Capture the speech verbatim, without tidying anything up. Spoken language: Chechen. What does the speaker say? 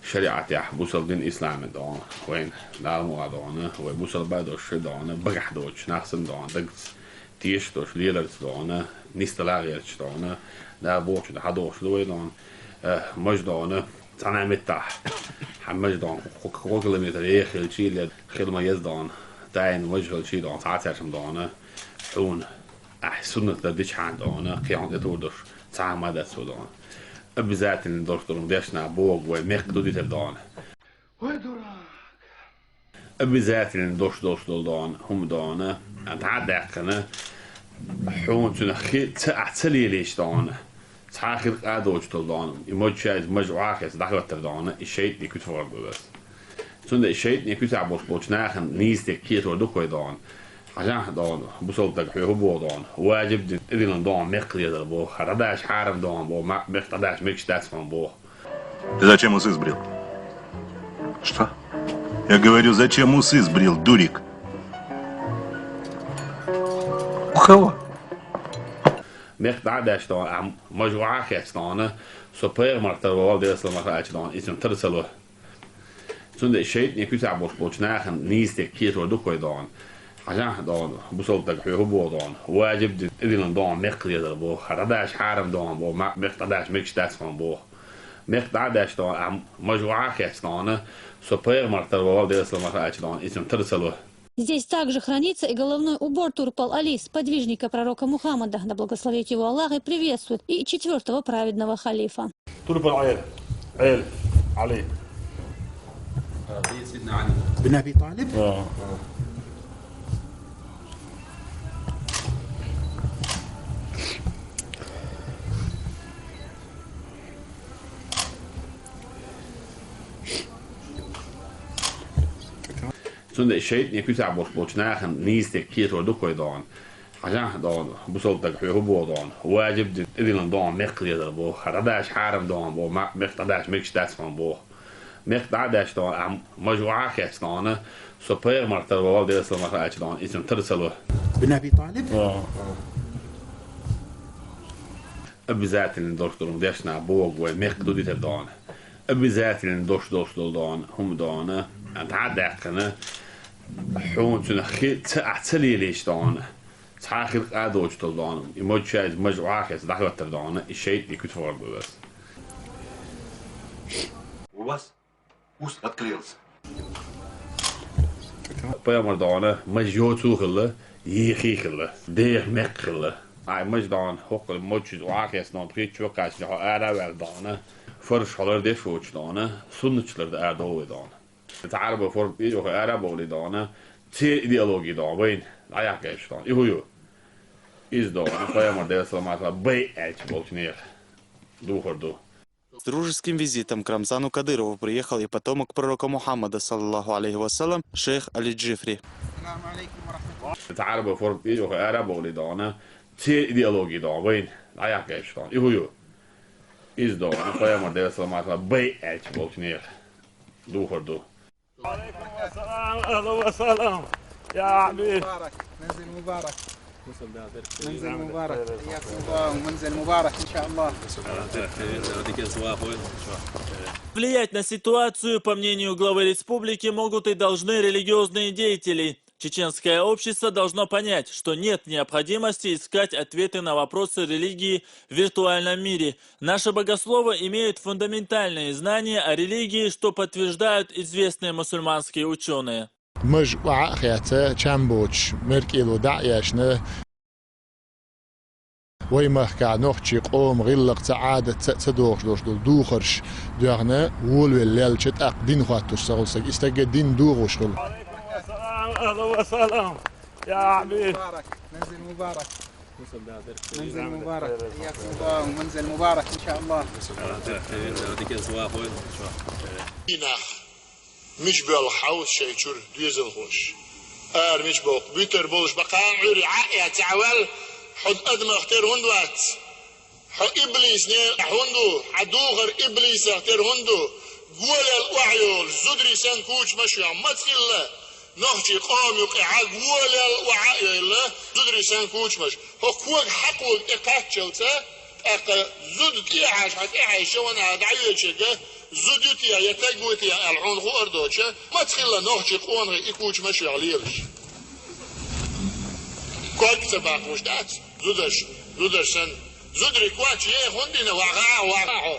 ШариӀатехь бусалба дин ислам дона, вайна Дала мукъ лахь дона, вай бусалба долуш дона, багахь доцуш нах санна дона, дагца тешаш долуш, леларца дона, нисдала гӀерташ дона, Дала бохучунна хьадогӀуш ду вай дона, э, маж дона, цхьана меттахь, хьан маж дона, кхо-, кхо километр еха хилчий, ле, хила ма еза дона, тайна маж хилчий дона, цхьацаьршам дона, хьуна, ахь суннат дар дичахьана дона, кхин хьуна тӀетур долуш, цхьа а ма дац ву дона. Обязательно долуш долу дешна боху вай мекх ду дитар дона. Ой, дурак! Обязательно долуш долуш долу дона, хӀума дона, дӀа а даьккхина, хьуна цуьнан хи-, ца, ахь ца лелийча дона, цхьа а хир къа а доцуш долу дона, и моча иза мажа охьа а хеца дӀахӀоттар дона, и шайтӀе куьцах вахар ду ас. Цундела и шайтӀе куьцах болуш болчу нахана нийса дерг кхетор ду кхой дона. Хьажахьа дона, бусалба дага хьоьху боху дона, важиб дина тӀедиллина дона мекх лелар боху, хьан дӀадаша хьарам дона боху, ма-, мекх дӀадаша мегаш дац хьуна боху. Ты зачем усы сбрил? Что? Я говорю, зачем усы сбрил, дурик? У кого? Мекх дӀа а даьш дона, ахь мажа охьа а хеца дона, со пайхамар тара вала Делан салам аьлча дона, иза тара ца ло. Цундела шайтӀе куьцах болуш болчу нахана нийса дерг кхетор ду кхой дона. Хьажахьа дона, бусалба дага хьоьху боху дона, важиб дина тӀедиллина дона мекх лелар боху, хьан дӀадаша хьарам дона боху, ма-, мекх дӀадаша мегаш дац хьуна боху. Мекх дӀа а даьш дона, ахь мажа охьа а хеца дона, со пайхамар тара вала Делан салам аьлча дона, иза тара ца ло. Здесь также хранится и головной убор Турпал Али, сподвижника пророка Мухаммада, да благословит его Аллах и приветствует, и четвёртого праведного халифа. Турпал Али. Али. Али. بن أبي طالب؟ آه. Цундела шайтӀе куьцах болуш болчу нахана нийса дерг кхетор ду кхой дона. Хьажахьа дона, бусалба дага хьоьху боху дона, важиб дина тӀедиллина дона мекх лелар боху, хьан дӀадаша хьарам дона боху, ма-, мекх дӀадаша мегаш дац хьуна боху. Мекх дӀа а даьш дона, ахь мажа охьа а хеца дона, со пайхамар тара вала Делан салам аьлча дона, иза тара ца ло. بن أبي طالب؟ آه. Обязательно долуш долу дешна боху вай мекх ду дитар дона. Обязательно долуш долуш долу дона, хӀума дона, дӀа а даьккхина, хьуна цуьнан хи-, ца, ахь ца лелийча дона, цхьа а хир къа а доцуш долу дона, и моча иза мажа охьа а хеца дӀахӀоттар дона, и шайтӀе куьцах вахар ду ас. У вас Уст открылся. Пайхамар дона, мажа йоцу хилла, йихи хилла, деха мекх хилла. Ай, мажа дона, хӀокху моча иза охьа а хеца дона, пхийтта чу кхаьчна хьо ара а ваьлла дона, фарзаш хьо лардеш воцуш дона, суннаташ лардан ара догӀу вай дона. Цхьа Ӏарба форма тӀе а йоху ара а бовлий дона, церан идеологи дона, вайна дӀаяккха еш дона. И хӀун ю? Иза дона, пайхамар Делан салам аьлча, бай аьлча болчу нехан духар ду. С дружеским визитом к Рамзану Кадырову приехал и потомок пророка Мухаммада, саллаллаху алейхи ва саллям, шейх Али Джифри. Цхьа Ӏарба форма тӀе а йоху ара а бовлий дона, церан идеологи дона, вайна дӀаяккха еш дона. И хӀун ю? Иза дона, пайхамар Делан салам аьлча, бай аьлча болчу нехан духар ду. وعليكم السلام، أهلا وسهلا. يا حبيبي. مبارك، منزل مبارك. منزل مبارك. حياكم الله، منزل مبارك إن شاء الله. Влиять на ситуацию, по мнению главы республики, могут и должны религиозные деятели. Чеченское общество должно понять, что нет необходимости искать ответы на вопросы религии в виртуальном мире. Наши богословы имеют фундаментальные знания о религии, что подтверждают известные мусульманские учёные. Мажа охьа а хеца, чам боцуш, меркӀело дӀа а ешна, вай махкахь нохчийн къоман гӀиллакхца, Ӏадатца а ца догӀуш долуш долу духарш доьгӀна, волавелла лелча, тӀаккха дин хӀоттош ца хуьлу стаг. И стаг дин дохош хуьлу. وعليكم السلام، أهلا وسهلا. يا حبيبي. مبارك، منزل مبارك. منزل مبارك. حياكم الله، منزل مبارك إن شاء الله. Динах. Мича боьлху хьовса шайн чуьра доьзалхоша? Ара мича боху? Буьтар болуш баккхий Ӏуьйре Ӏа а эцна ваьлла, хьо адамах тера хӀунда вац? Хьо иблисна хӀунда ву? Хьан духар иблисах тера хӀунда ву? Голел охьайолуш, зударий санна кучамаш йохь маца хилла? Нохчийн къоман юкъахь Ӏа голел охьа а йойла, зударий санна кучамаш. Хьо кога хьакхога тӀекхаччалца, тӀаккха зуда тӀехьаьжча, хьан тӀехьаьжча ван а дӀайоьдуш ерг, Зуда ю те, я таг ву те аьлла хьуна хуур доцуш, маца хилла нохчийн къонахий и кучамаш веха лелаш. Ког ца баккхуш дац, зудаш, зудаш санна. Зударий коч е хӀунда дина, ваха, ваха хьо.